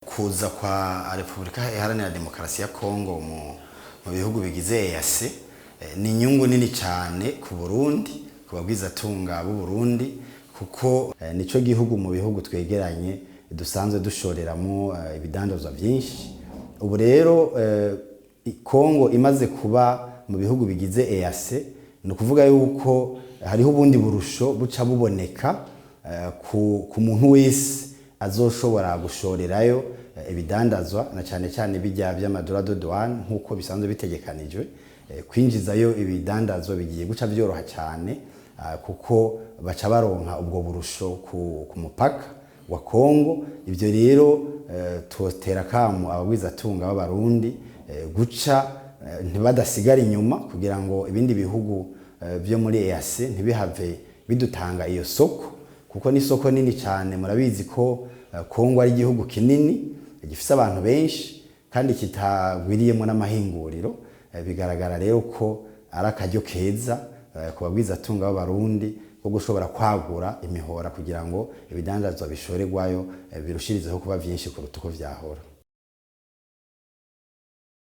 Kuza kwa Repubulika Iharanira Demokarasi ya Kongo mu bihugu bigize EAC ni inyungu nini cyane ku Burundi, ku bagwizatunga b'u Burundi, kuko nico gihugu mu bihugu twegeranye dusanzwe dushoreramo ibidandazwa byinshi. Ubu rero Kongo imaze kuba mu bihugu bigize EAC, ni ukuvuga yuko hariho ubundi burusho buca buboneka ku muntu wese azoshobora gushorerayo ibidandazwa, na cyane cyane bijya by'ama droits de douane nk'uko bisanzwe bitegekanijwe. Kwinjizayo ibidandazwa bigiye guca byoroha cyane, kuko baca baronka ubwo burusho ku mupaka wa Kongo. Ibyo rero totera kamo abagwizatunga b'Abarundi guca ntibadasigara inyuma, kugira ngo ibindi bihugu byo muri EAC ntibihave bidutanga iyo soko, kuko ni isoko nini cyane. Murabizi ko Kongo ari igihugu kinini gifise abantu benshi kandi kitagwiriyemo n'amahinguriro. Bigaragara rero ko ari akaryo keza ku bagwizatunga b'Abarundi ko gushobora kwagura imihora kugira ngo ibidandazwa bishorerwayo birushirizeho kuba vyinshi kuruta uko vyahora.